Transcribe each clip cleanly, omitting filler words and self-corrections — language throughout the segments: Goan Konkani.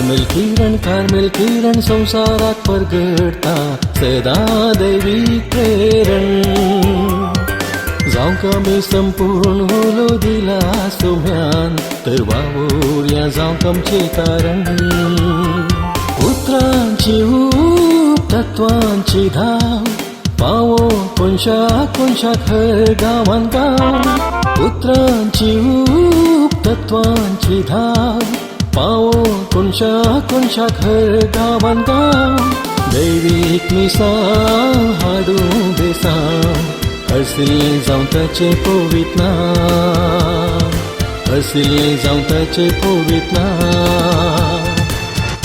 कार्मेल किरण, कार्मेल किरण संवसाराक परगटता सदां दैवीक प्रेरण. जावंक आमी संपूर्ण उलो दिला सोम्यान, तर वावुरया जावंक आमचें कारण. उतरांची ऊब, तत्वांची धाव, पावो कोनशा कोनशाक, हर गांवान गांव. उतरांची ऊब, तत्वांची धाव, पावो कोनशा कोनशाक, हर गांवान गांव. दैवीक मिसां हाडूं बेसांव, हरसिल्लें जावं ताचें पवित्र नांव, हरसिल्लें जावं ताचें पवित्र नांव.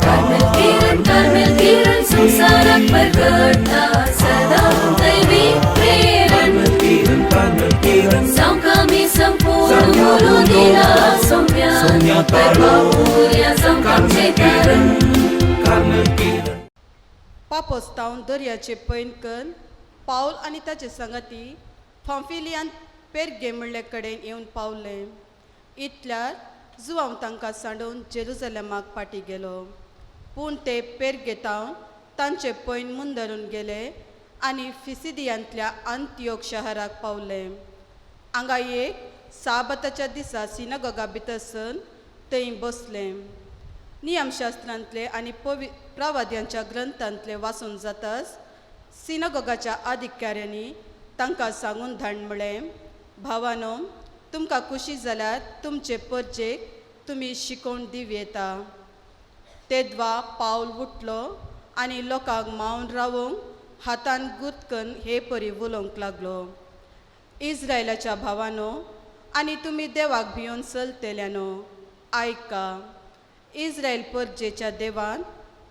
कार्मेल किरण, कार्मेल किरण संवसाराक परगटता सदां दैवीक प्रेरण. जावंक आमी संपूर्ण उलो दिला सोम्यान, तर वावुरया जावंक आमचें कारण. पापोस थावन दर्याचे पैन कन्न पावल आनी ताचे सांगाती फांफिलियान पेर्गे म्हणले कडेन येवन पावले. इतल्यार जुवांव तांकां सांडून जेरुजलेमाक फाटीं गेलो. पूण ते पेर्गे थावन तांचे पैन मुंदरून गेले आनी फिसिदियांतल्या अंत्योक शहराक पावले. हांगा एक साबाताच्या दिसा सिनागोगा भितर सन थंय बसले. नियमशास्त्रांतले आनी पवी प्रवाद्यांच्या ग्रंथांतले वाचून जाताच सिनागोगाच्या अधिकाऱ्यांनी तांकां सांगून धाड म्हळें, भावानो, तुमकां खुशी जाल्यार तुमचे परजेक तुमी शिकोवन दिवं येता. तेदवा पावल उठलो आनी लोकांक मावन रावोंक हातान गुर्त हे परी उलोवंक लागलो, इस्रायलाच्या भावानो आनी तुमी देवाक भियोन चलतेल्यानो, आयका. इस्रायल परजेच्या देवान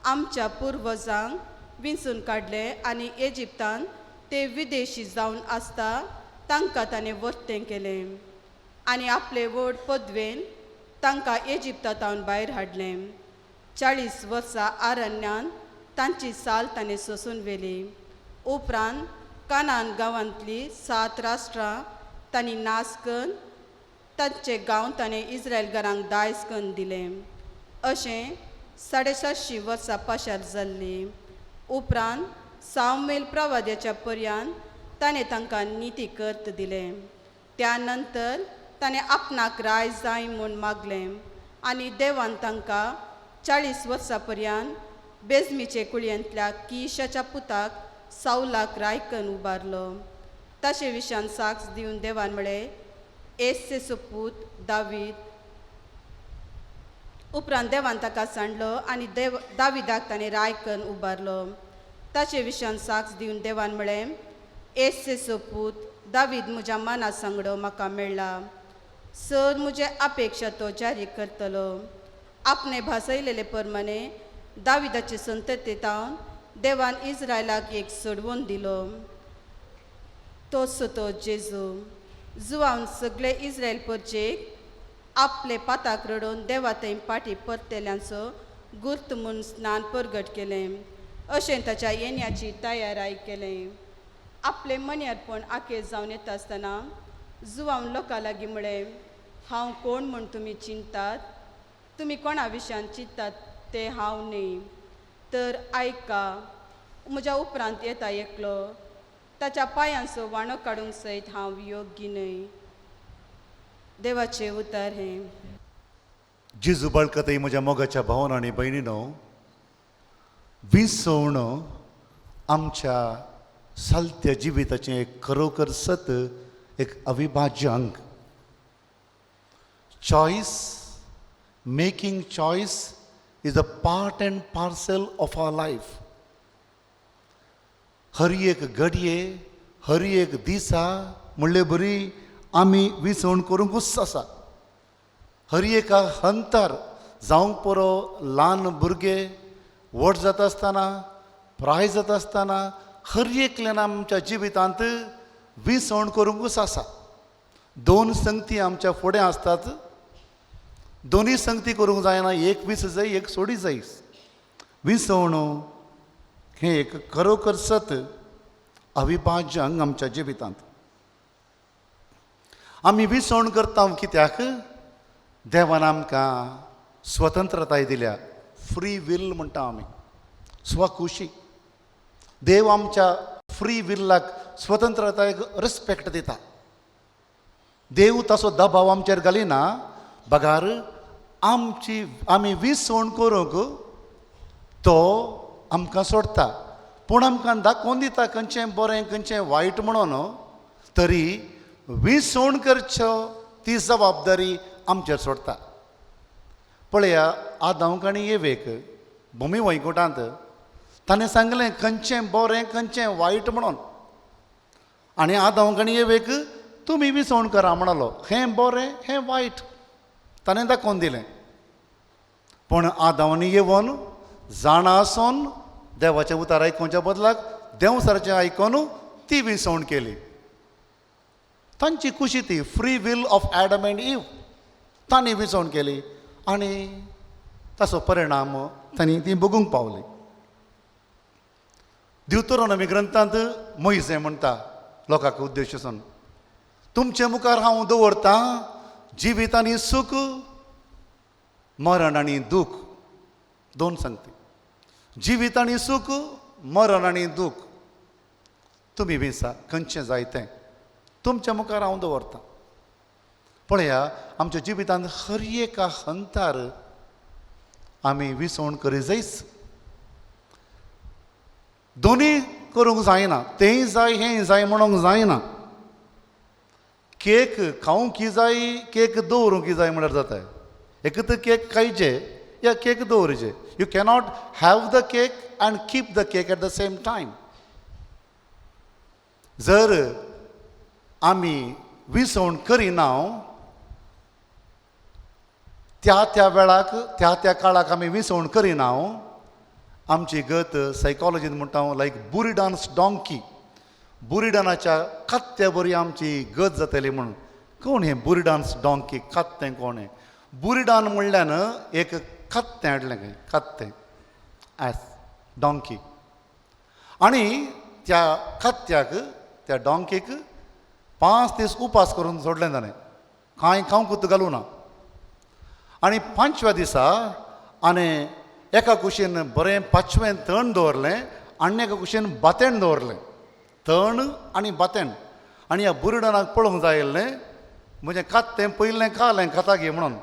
आमच्या पुर्वजांक विंचून काडले आनी इजिप्तान ते विदेशी जावन आसता तांकां ताणें वर्तें केलें आनी आपले व्हड पदवेन तांकां इजिप्तांत भायर हाडलें. 40 वर्सां आरण्यान तांची साल ताणें सोसून व्हेली. उपरांत कानान गांवांतली सात राष्ट्रां तांणी नाश कन्न तांचे गांव ताणें इस्रायल घरांक दायज कन्न दिलें. अशें 750 वर्सां पाशार जाल्लीं. उपरांत सावमेल प्रवाद्याच्या पर्यान ताणें तांकां निती कर्त दिलें. त्या नंतर ताणें आपणाक राय जाय म्हूण मागलें आनी देवान तांकां 40 वर्सां पर्यान बेजमीचे कुळयेंतल्या किशाच्या पुताक सावलाक रायकन उबारलो. ताचे विशयान साक्ष दिवन देवान म्हळें, येस्सेचो पूत दावीद. उपरांत देवान ताका सांडलो आनी देव दाविदाक ताणें रायकन उबारलो. ताचे विशयान साक्ष दिवन देवान म्हळें, येस्सेचो पूत दावीद म्हज्या मना सांगडो म्हाका मेळ्ळा, सर म्हजे अपेक्षा तो जारी करतलो. आपणे भासयलेले प्रमाणे दाविदाचे संततेतावन देवान इस्रायलाक एक सोडवून दिलो, तोच तो जेजू. जुवान सगळे इस्रायल परजेक आपले पाताक रडोवन देवा थंय पाटी परतेल्यांचो गुर्त म्हूण स्नान परगट केलें. अशें ताच्या येण्याची तयाराय केलें. आपलें मन्यारपण आखेर जावन येता आसतना जुवान लोकां लागीं म्हळें, हांव कोण म्हूण तुमी चिंतात? तुमी कोणा विशयान चिंततात ते हांव न्ही. तर आयका, म्हज्या उपरांत येता एकलो, ताच्या पांयांचो वाणो काडूंक सयत हांव योग्य न्हय. देवाचें उतर हें. जेजू बाळकतय म्हज्या मोगाच्या भावन आनी भयणीनो, विसवण आमच्या सालत्या जिविताचें एक खरोखर सत, एक अविभाज्य अंग. Choice, making choice is a part and parcel of our life. हर एक घडये, हर एक दिसा म्हणले बरी आमी विसवण करूंकूच आसा. हर एका हंतार, जावंक पुरो ल्हान भुरगे, व्हड जाता आसतना, प्राय जाता आसतना, हर एकल्यान आमच्या जिवितांत विसवण करूंकूच आसा. दोन संगती आमच्या फुडें आसतात. दोनूय संगती करूंक जायना. एक वीस जाय, एक सोडी जाय. विसवण हें एक खरोखर सत, अविभाज्य अंग आमच्या जिवितांत. आमी विसवण करता कित्याक? देवान आमकां स्वतंत्रताय दिल्या, फ्री will म्हणटा आमी, स्वखुशी. देव आमच्या फ्री विल्लाक, स्वतंत्रतायेक रिस्पेक्ट दिता. देव ताचो दबाव आमचेर घालिना, बगार आमची आमी विसवण करूंक तो आमकां सोडटा. पूण आमकां दाखोवन दिता खंयचें बरें खंयचें वायट म्हणून, तरी विसवण करच्यो ती जबाबदारी आमचेर सोडटा. पळया, आदांक आनी एवेक भुमी वैकुटांत ताणें सांगलें खंयचें बरें खंयचें वायट म्हणून, आनी आदांक आनी एवेक तुमी विसवण करा म्हणलो, हें बरें हें वायट ताणें दाखोवन दिलें. पूण आदांव आनी येवन जाणा आसून देवाचें उतार आयकुच्या बदलाक देंवचाराचें आयकून ती विसवण केली. तांची खुशी ती free will of Adam and Eve, तांणी विसवण केली आनी ताचो परिणाम तांणी ती भोगूंक पावली. दिवतरोनमी ग्रंथांत मोयजे म्हणटा लोकांक उद्देश आसून, तुमचे मुखार हांव दवरतां जिवीत आनी सूख, मरण आनी दूख. दोन सांगती, जिवीत आनी सूख, मरण आनी दूख. तुमी विसा खंयचें जाय तें तुमच्या मुखार हांव दवरतां. पळया, आमच्या जिवितांत हर एका हंतार आमी विसवण करी जायच. दोनूय करूंक जायना, तेंय जाय हेंय जाय म्हणूंक जायना. केक खावंक जाय, केक दवरूंक जाय म्हळ्यार जाता. एक तर केक खायचे या केक दवरचे. You cannot have the cake and keep the cake at the same time. जर आमी विसवण करिना त्या त्या वेळाक त्या त्या काळाक आमी विसवण करिना, आमची गत सायकोलॉजीन म्हणटा हांव लायक बुरिडान्स डोंकी, बुरिडानाच्या कात्या बरी आमची गत जातली म्हणून. कोण हें बुरिडान्स डोंकी कात्तें कोण हें? बुरिडान म्हणल्यान एक कात्तें हाडलें खंय, कात्तें एस डोंकी, आनी त्या कात्याक त्या डोंकीक 5 दीस उपास करून सोडलें ताणें, कांय खावंक घालूं ना. आनी 5व्या दिसा आनी एका कुशीन बरें पांचवें तण दवरलें आनी एका कुशीन बातेण दवरलें, तण आनी बातेण. आनी ह्या बुरडनाक पळोवंक जाय आयिल्लें म्हजें कात्तें पयलें खालें खाता गी म्हणून,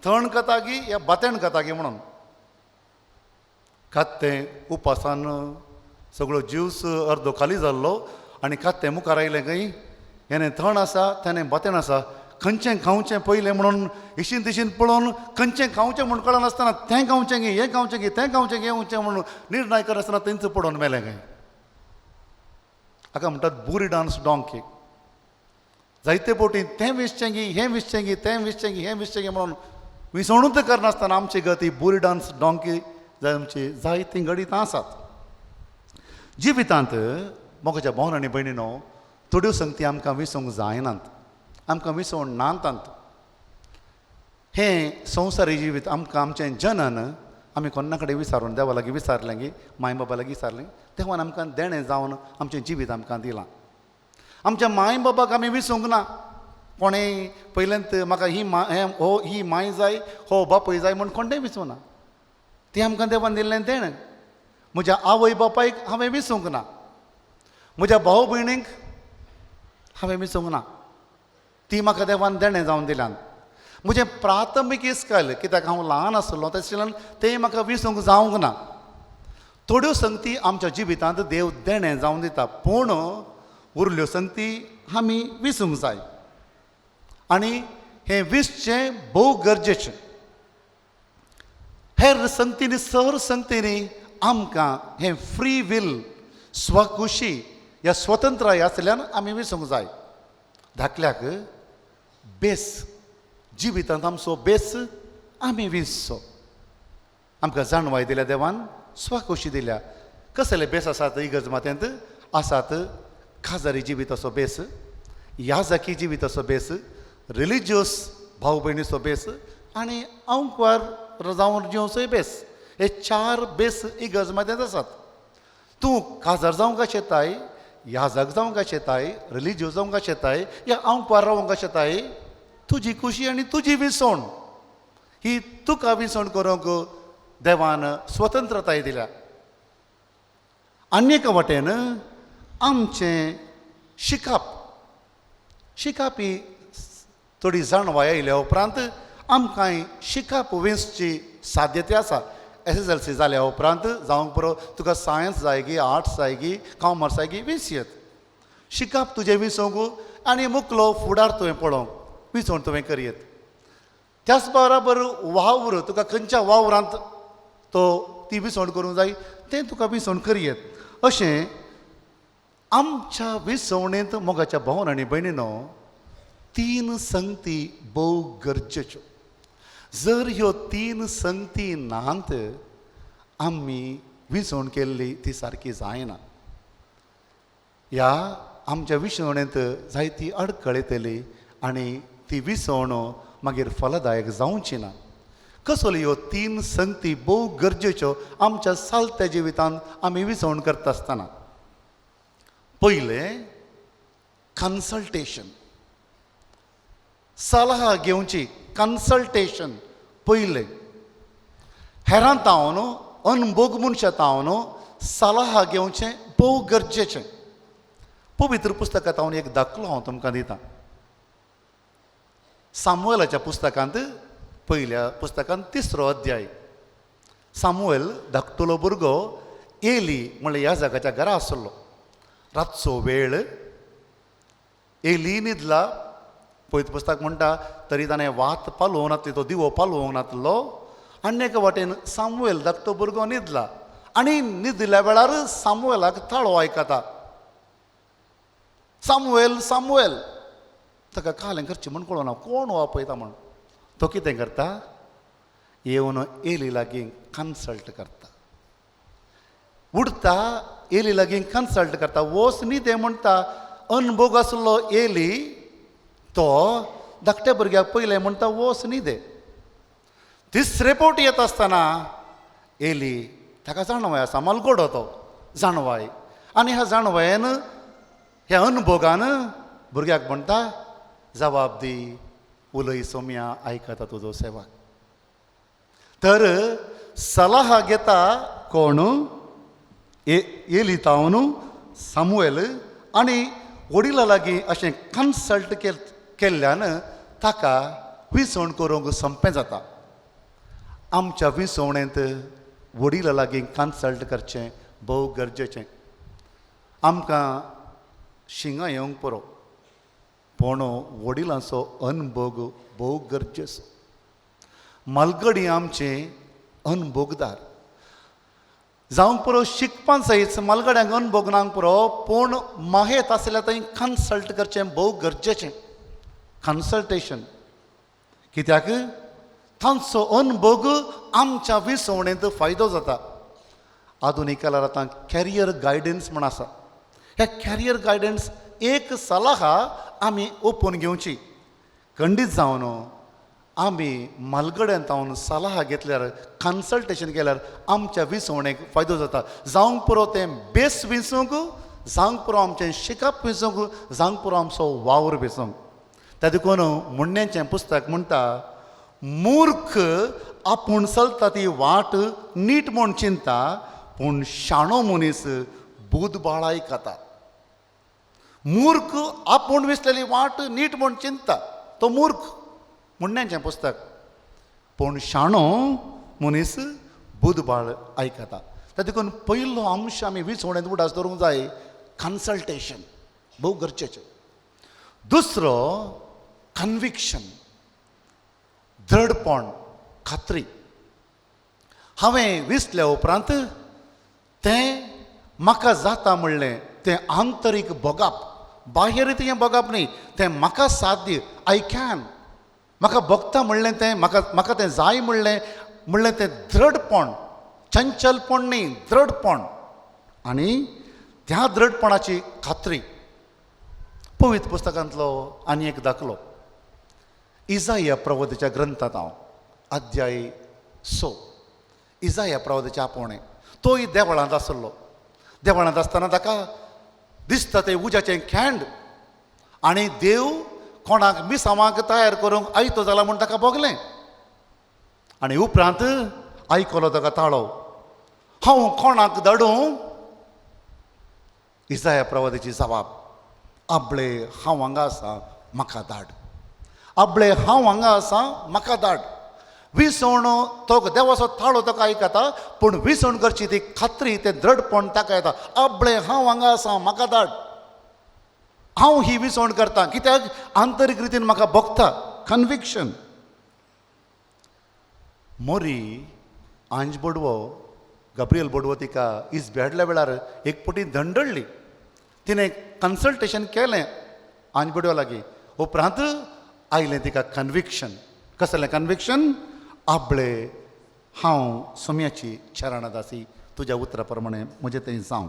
तण खाता गी या बातेण खाता गी म्हणून. कात्तें उपासान सगळो ज्यूस अर्दो खाली जाल्लो आनी कात्तें मुखार आयलें खंय, हेणें तण आसा तेणें बातेण आसा, खंयचें खावचें पयलें म्हणून इशीन तिशीन पळोवन खंयचें खावचें म्हूण कळनासतना तें खावचें गी हें खावचें गी तें खावचें गी हें म्हणून निर्णय करनासतना तेंच पडोवन मेलें खंय. हाका म्हणटात बुरिडान्स डोंकी. जायते फावटी तें विसचें गी हें विसचें गी तें विसचें गी हें विसचें गी म्हणून विसवणूच करनासतना आमची गती बुरिडान्स डोंकी जाय आमची जायतीं घडितां आसात जिवितांत. मोगाच्या भावन आनी भयणीनो, थोड्यो संगती आमकां विसोवंक जायनात, आमकां विसवण नातांत. हें संवसारी जिवीत आमकां आमचें जनन आमी कोन्ना कडेन विचारून देवा लागीं विचारलें गी माय बाबा लागीं विचारलें, देवान आमकां देणें जावन आमचें जिवीत आमकां दिलां. आमच्या माय बाबाक आमी विसूंक ना, कोणें पयल्यांत म्हाका ही मा हें हो ही माय जाय हो बापूय जाय म्हूण कोणें विसूंक ना, ती आमकां देवान दिल्लें देणें. म्हज्या आवय बापायक हांवें विसूंक ना, म्हज्या भाव भयणींक हांवें विसूंक ना, ती म्हाका देवान देणें जावन दिल्यान. म्हजें प्राथमीक इस्कायल कित्याक हांव ल्हान आसलो तशें तें म्हाका विसूंक जावंक ना. थोड्यो संगती आमच्या जिवितांत देव देणें जावन दिता, पूण उरल्यो संगती आमी विसूंक जाय आनी हें विसचें भोव गरजेचें. हेर संगतींनी सर संगतींनी आमकां हें फ्री will स्वखुशी ह्या स्वतंत्राय आसल्यान आमी विसूंक जाय. धाकल्याक बेस जिवितांत आमचो बेस आमी विसचो. आमकां जाणवाय दिल्या देवान, स्वखुशी दिल्या. कसले बेस आसात इगर्ज मात्यांत आसात? खाजारी जिविताचो बेस, याजकी जिविताचो बेस, रिलिजियस भाव भयणीचो बेस आनी अंकवार जावन जिवचोय बेस. हे 4 बेस इगर्ज मात्यांत आसात. तूं काजार जावंक शेताय, याजक जावंक शेताय, रिलिजियस जावंक शेताय या अंकवार रावंक शेताय, तुजी खुशी आनी तुजी विसवण ही तुका विसवण करूंक देवान स्वतंत्रताय दिल्या. आनी एका वाटेन आमचें शिकप शिकप ही थोडी जाणवाय आयल्या उपरांत आमकां शिकप वेंचची साध्यता आसा. SSLC जाल्या उपरांत जावंक पुरो तुका सायन्स जायगी, आर्ट्स जायगी, कॉमर्स जायगी, विंचयत शिकप तुजें विंचोवंक आनी मुकलो फुडार तुवें पळोवंक विंचोवन तुवें करयत. त्याच बराबर वावर तुका खंयच्या वावरांत तो ती विंचवण करूंक जाय तें तुका विंचवण करयत. अशें आमच्या विंचवणेंत मोगाच्या भावन आनी भयणीनो तीन संगती भोव गरजेच्यो. जर ह्यो तीन संगती नात आमी विंचवण केल्ली ती सारकी जायना. ह्या आमच्या विंचवणेंत जायती अडखळ येतली आनी ती विंचवण मागीर फलदायक जावची ना. कसल्यो ह्यो तीन संगती भोव गरजेच्यो आमच्या सालत्या जिवितांत आमी विंचवण करता आसतना. पयलें कन्सल्टेशन, सलाह घेवची. कन्सल्टेशन पयलें हेरां तावन अनभोग मनशां तावन सलाह घेवचें भोव गरजेचें. पवित्र पुस्तकांत हांव एक दाखलो हांव तुमकां दितां. सामुएलाच्या पुस्तकांत पयल्या पुस्तकांत 3रो अध्याय. सामुएल धाकटुलो भुरगो एली म्हणल्यार ह्या जागाच्या घरा आसलो. रातचो वेळ, एली न्हिदला. पवित्र पुस्तक म्हणटा तरी ताणें वात पालोवंक नासली, तो दिवो पालोवंक नासलो. आनी एका वाटेन सामुएल धाकटो भुरगो न्हिदला आनी न्हिदल्या वेळार सामुएलाक ताळो आयकता, सामुएल सामुएल. ताका कालें करचें म्हूण कळना, कोण हो आपयता म्हूण. तो कितें करता, येवन एली लागीं कन्सल्ट करता. उडता एली लागीं कन्सल्ट करता, वोस न्हिदे म्हणटा. अनभोग आसलो एली, तो धाकट्या भुरग्याक पयलें म्हणटा वोस न्हिदे. तिसरे फावटी येता आसतना एली ताका जाणवाय आसा, मलगोडो तो जाणवाय. आनी ह्या जाणवायेन ह्या अनभोगान भुरग्याक म्हणटा जबाब दी, उलय सोम्या, आयकता तुजो सेवक. तर सलाह घेता कोण, एली तावन सामुएल. आनी वडिला लागीं अशें कन्सल्ट केल्ल्यान ताका विंचवण करूंक सोंपें जाता. आमच्या विंचवणेंत वडिला लागीं कन्सल्ट करचें भोव गरजेचें. आमकां शिंगां येवंक पुरो, पूण वडिलांचो अनभोग भोव गरजेचो. मालगडी आमचे अनभोगदार जावंक पुरो, शिकपान सयत मालगड्यांक अनभोग नांक पुरो, पूण माहेत आसल्यार थंय कन्सल्ट करचें भोव गरजेचें. कन्सल्टेशन कित्याक तांचो अनभोग आमच्या विंचवणेंत फायदो जाता. आधुनीक काळार आतां कॅरियर गायडन्स म्हण आसा. ह्या कॅरियर गायडन्स एक सलाह आमी ओपून घेवची. खंडीत जावन आमी मालगड्यान तावन सलाह घेतल्यार, कन्सल्टेशन केल्यार आमच्या विंचवणेक फायदो जाता. जावंक पुरो तें बेस विंचूंक, जावंक पुरो आमचें शिकप विंचूंक, जावंक पुरो आमचो वावर विंचूंक. त्या देखून म्हणण्याचें पुस्तक म्हणटा, मूर्ख आपूण चलता ती वाट नीट म्हूण चिंता, पूण शाणो मनीस बुदबाळ आयकता. मूर्ख आपूण विसलेली वाट नीट म्हूण चिंता, तो मूर्ख, म्हणण्याचें पुस्तक. पूण शाणो मनीस बुदबाळ आयकता. त्या देखून पयलो अंश आमी विंचवणेंत उडास दवरूंक जाय, कन्सल्टेशन भोव गरजेचें. दुसरो कन्विक्शन, दृढपण, खात्री. हांवें विसल्या उपरांत तें म्हाका जाता म्हणलें तें आंतरीक भोगप, बाहेर तें भोगप न्ही, तें म्हाका साध्य, I can, म्हाका भोगता म्हणलें तें, म्हाका म्हाका तें जाय म्हणलें म्हणलें तें दृढपण, चंचलपण न्ही, दृढपण. आनी त्या दृढपणाची खात्री. पवित्र पुस्तकांतलो आनी एक दाखलो, इजाया प्रवोदाच्या ग्रंथांत हांव अध्याय 6. इजाया प्रवोदाच्या आपोवणें. तोय देवळांत आसलो. देवळांत आसतना ताका दिसता तें उज्याचें खेंड आनी देव कोणाक मिसांवाक तयार करूंक आयतो जाला म्हूण ताका भोगलें. आनी उपरांत आयकलो ताका ताळो, हांव कोणाक धाडूं? इजाया प्रवादाची जबाब, आपले हांव हांगा आसा म्हाका धाड, आपले हांव हांगा आसा म्हाका धाड. विसवण तो देवाचो ताळो ताका आयकता, पूण विसवण करची ती खात्री, तें दृढपण ताका येता. आपले हांव हांगा आसा म्हाका धाड, हांव ही विसवण करता, कित्याक आंतरीक रितीन म्हाका भोगता, कन्विक्शन. मोरी आंज बोडवो, गब्रियल बोडवो तिका इस्बे हाडल्या वेळार एक पटी दंडडली. तिणें कन्सल्टेशन केलें आंज बोडव्या लागीं, उपरांत आयलें तिका कन्विक्शन. कसलें कन्विक्शन? आपले हांव सोम्याची चरणादासी, तुज्या उतरा प्रमाणे म्हजें तें जावं.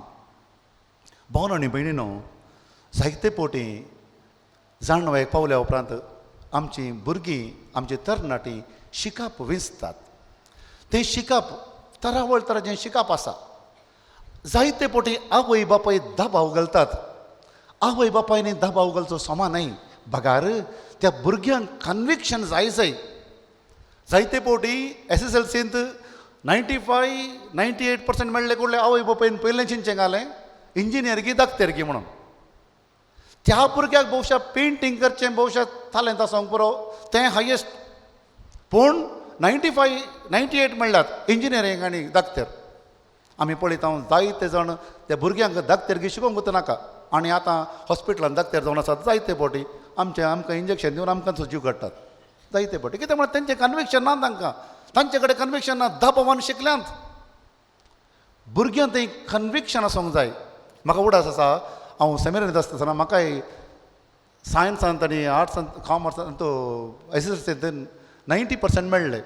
भावन आनी भयणीनो, जायते पोटी जाणवायक पावल्या उपरांत आमची भुरगीं, आमची तरणाटीं शिकप विंचतात. तें शिकप तरावळ तराचें शिकप आसा. जायते पोटी आवय बापाय दबाव घालतात. आवय बापायनी दबाव घालचो समा न्हय, बगार त्या भुरग्यांक कन्विक्शन जाय जाय. जायते पोटी SSLCंत 95, 98% मेळ्ळे कुडले आवय बापायन पयलें चिंचें घालें इंजिनियर की दाक्तेर की म्हणून. त्या भुरग्याक भोवशा पेंटींग करचें भोवशा तालेंत आसूंक पुरो, तें हायेस्ट, पूण 95, 98 म्हणल्यात इंजिनियरींग आनी दाक्तेर. आमी पळयता जायते जाण त्या भुरग्यांक दाक्तेर शिकोवंक नाका, आनी आतां हॉस्पिटलान दाक्तेर जावन आसात जायते फावटी. आमचें आमकां इंजेक्शन दिवन आमकां जीव काडटात जायते फावटी. कित्याक म्हळ्यार तेंचें कन्विक्शन ना तांकां, तांचे कडेन कन्विक्शन ना, दबावान शिकल्यांत. भुरग्यांक तें कन्विक्शन आसूंक जाय. म्हाका उडास आसा, हांव सेमिनारींत आसतना म्हाकाय सायन्सांत आनी आर्ट्सांत कॉमर्सांत तो SSLCंत 90% मेळ्ळे.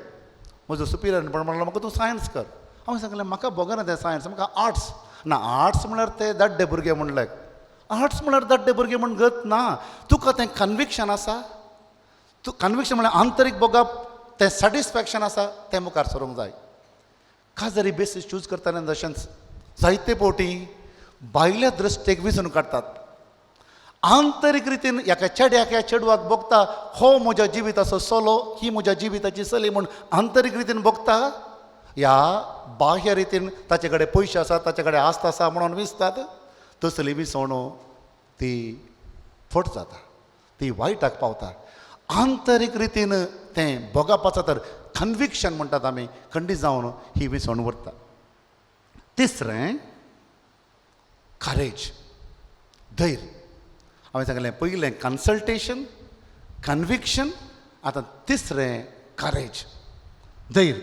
म्हजो सुपिरियर पण म्हणलो म्हाका तूं सायन्स कर. हांवें सांगलें म्हाका भोगना तें सायन्स, म्हाका आर्ट्स. ना, आर्ट्स म्हळ्यार ते दाड्डे भुरगे म्हणले. आर्ट्स म्हळ्यार दाड्डे भुरगे म्हण गत ना, तुका तें कन्विक्शन आसा, तूं कन्विक्शन म्हळ्यार आंतरीक भोगप, तें सॅटिस्फॅक्शन आसा, तें मुखार सरूंक जाय. काजारी बेसीस चूज करतना तशेंच जायते फावटी भायल्या दृश्टेक विंचून काडटात. आंतरीक रितीन एका चेड्याक ह्या चेडवाक भोगता, हो म्हज्या जिविताचो चलो, ही म्हज्या जिविताची चली म्हूण आंतरीक रितीन भोगता, ह्या बाह्य रितीन ताचे कडेन पयशे आसात, ताचे कडेन आस्त आसा म्हणून विंचतात. तसली विसवणो ती फट जाता, ती वायटाक पावता. आंतरीक रितीन तें भोगप आसा तर कन्विक्शन म्हणटात आमी, खंडीत जावन ही विसवण उरता. तिसरें करेज, धैर्य. हांवें सांगलें पयलें कन्सल्टेशन, कन्विक्शन, आतां तिसरें करेज, धैर्य.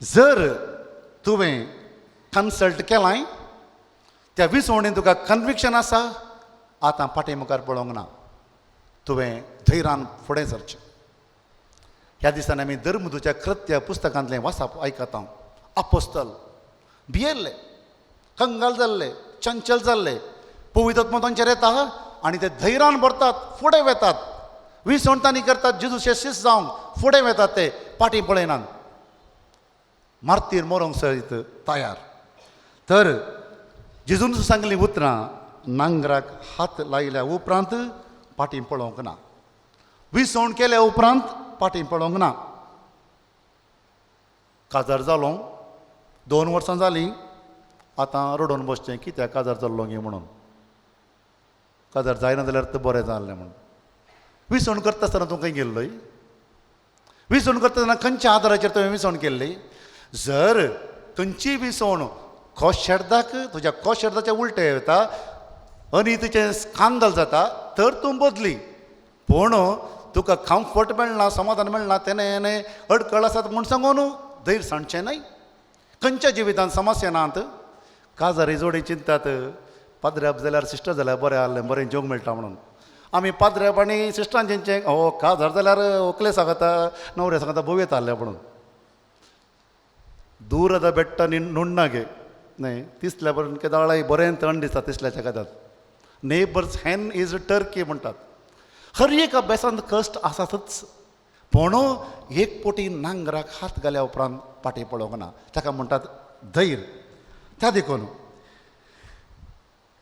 जर तुवें कन्सल्ट केलां, त्या विसवणेन तुका कन्विक्शन आसा, आतां फाटीं मुखार पळोवंक ना, तुवें धैर्यान फुडें सरचें. ह्या दिसांनी आमी धर्मदूच्या कृत्य पुस्तकांतलें वाचप आयकता. आपोस्तल भियेल्ले, कंगाल जाल्ले, चंचल जाल्ले, पवित्र तांचेर येता आनी ते धैर्यान भरतात, फुडें वेतात. विसवण तांणी करतात, जेजूचे शिस्त जावंक फुडें वेतात, ते फाटीं पळयनात, मार्तीर मरोंक सयत तयार. तर जेजून सांगलीं उतरां, नांगराक हात लायल्या उपरांत फाटीं पळोवंक ना, विसवण केल्या उपरांत फाटीं पळोवंक ना. काजार जालो, 2 वर्सां जालीं, आतां रडोवन बसचें कित्याक काजार जाल्लो गे म्हणून, काजार जायना जाल्यार तें बरें जाल्लें म्हणून. विसवण करता आसतना तूं खंय गेल्लोय? विसवण करता आसतना खंयच्या आदाराचेर तुवें विसवण केल्ली? जर खंयची विसवण कोशेर्दाक, तुज्या कोशेर्दाच्या उलटें वता आनी तुजें स्कांदल जाता तर तूं बदली. पूण तुका कम्फर्ट मेळना, समाधान मेळना, तेणें अडकळ आसात म्हूण सांगून धैर्य सांडचें न्हय. खंयच्या जिवितांत समस्या नात? काजारी जोडी चिंतात, पाद्र्याब जाल्यार सिस्टर जाल्यार बरें आहलें, बरें जेवंक मेळटा म्हणून. आमी पाद्र्याब आनी सिस्टरान चिंतचें, हो काजार जाल्यार व्हंकले सांगता, न्हवरे सांगता भोव येता आहलें म्हणून. दूर आतां बेडटा नुण्णा गे न्हय, तिसल्या पर्यंत केदाळाय बरें थंड दिसता तिसल्याच्या कादात. नेबर्स हॅन is Turkey म्हणटात. हर एक अभ्यासांत कश्ट आसातच, पूण एक पोटी नांगराक हात घाल्या उपरांत फाटीं पळोवंक ना, ताका म्हणटात धैर्य. त्या देखून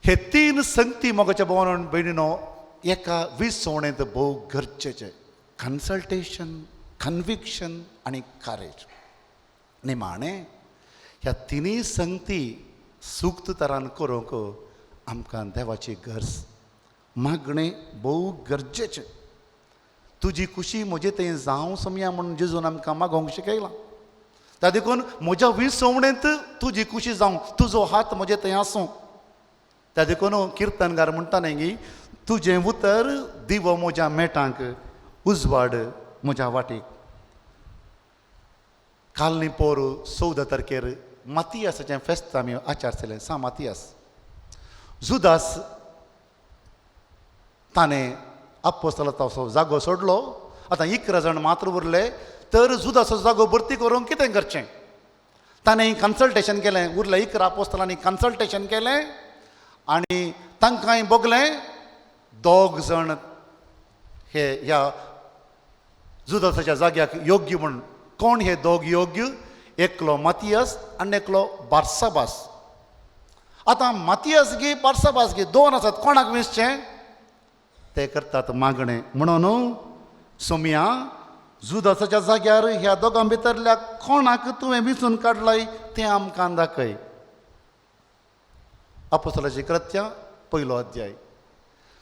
हे 3 संगती मोगाच्या भोवन भयणीनो एका विसवणेंत भोव गरजेचें, कन्सल्टेशन, कन्विक्शन आनी करेज. निमाणें ह्या तिनूय संगती सुक्त तरान करूंक आमकां देवाची गरज, मागणें भोव गरजेचें. तुजी खुशी म्हजे थंय जावं सोमया म्हूण जेजून आमकां मागोवंक शिकयलां. त्या देखून म्हज्या विसवणेंत तुजी खुशी जावं, तुजो हात म्हजे थंय आसूं. त्या देखून किर्तनगार म्हणटा न्ही गी, तुजें उतर दिवो म्हज्या मेटांक, उजवाड म्हज्या वाटेक. काल न्ही पोर 14 तारखेर मातियासाचें फेस्त आमी आचारतले. सा मातियास जुदास ताणें आपोस्तलाचो जागो सोडलो. आतां 11 जाण मात्र उरले. तर जुदासो जागो भरती करूंक कितें करचें? ताणें कन्सल्टेशन केलें. उरले 11 आपोस्तलांनी कन्सल्टेशन केलें आनी तांकांय भोगलें 2 जाण हे ह्या जुदासाच्या जाग्याक योग्य म्हूण. कोण हे 2 योग्य? एकलो मातियास आनी एकलो बार्साबास. आतां मातियास गी बार्साबास गी 2 आसात, कोणाक वेंचचें? ते करतात मागणें. म्हणून सोमया जुदासाच्या जाग्यार ह्या दोगां भितरल्या कोणाक तुवें वेंचून काडलाय तें आमकां दाखय. आपोस्तलाची कृत्या 1 अध्याय.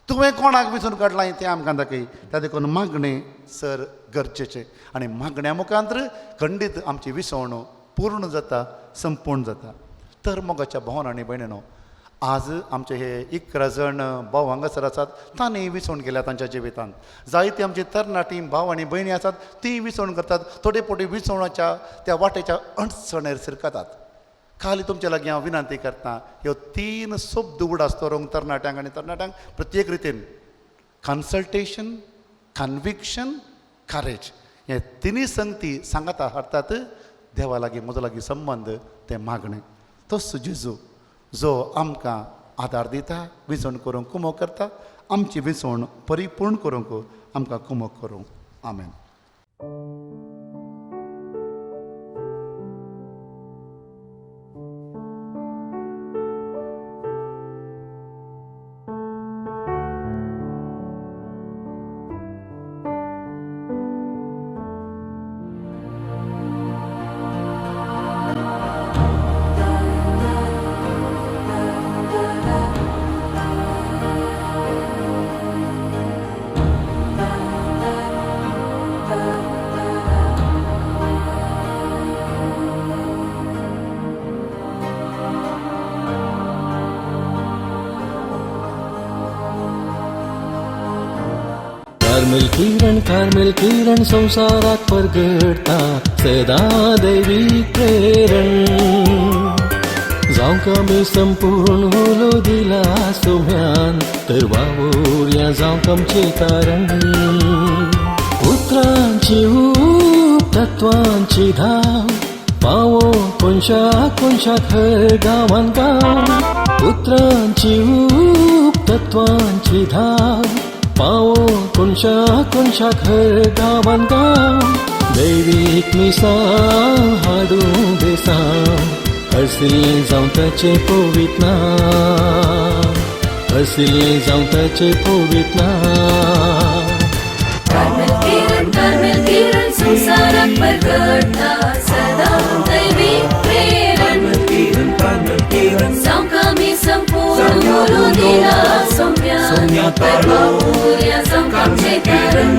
तुवें कोणाक वेंचून काडलाय तें आमकां दाखय. त्या देखून मागणें सर गरजेचें आनी मागण्या मुखांत खंडीत आमची विसवण पूर्ण जाता, संपूर्ण जाता. तर मोगाच्या भावन आनी भयणीनो, आज आमचे हे 11 जाण भाव हांगासर आसात, तांणी विसवण केल्या तांच्या जिवितांत. जायती आमची तरणाटी भाव आनी भयणी आसात, ती विसवण करतात. थोडे फावटी विसवणाच्या त्या वाटेच्या अडचणेर शिरकतात. खाली तुमच्या लागीं हांव विनंती करता, ह्यो 3 शब्द उडास दवरूंक तरणाट्यांक आनी तरणाट्यांक प्रत्येक रितीन कन्सल्टेशन, कन्विक्शन, करेज हे तिनूय संगती सांगाता हाडटात. देवा लागीं म्हजो लागीं संबंद तें मागणें. तोच जेजू जो आमकां आदार दिता, विसवण करूंक कुमोक करता, आमची विसवण परिपूर्ण करूंक आमकां कुमोक करूंक. आमेन. कार्मेल किरण, कार्मेल किरण संसारात परगटता सदा दैवी प्रेरण. जावंक आमी संपूर्ण उलो दिला सोम्यान, तर वावुरया जावंक आमचें कारण. उतरांची ऊब, तत्वांची धाव, पावो कोनशा कोनशाक हर गांवान गांव. उतरांची ऊब, तत्वांची धाव, पावो कोनशा कोनशाक हर गांवान गांव. दैवीक मिसां हाडूं बेसांव, हरसिल्लें जावं ताचें पवित्र नांव, हरसिल्लें जावं ताचें पवित्र नांव. कार्मेल किरण, कार्मेल किरण संसाराक परगटता सदा दैवीक प्रेरण. जावंक आमी संपूर्ण उलो दिला सोम्यान, तर वावुरया जावंक आमचें कारण.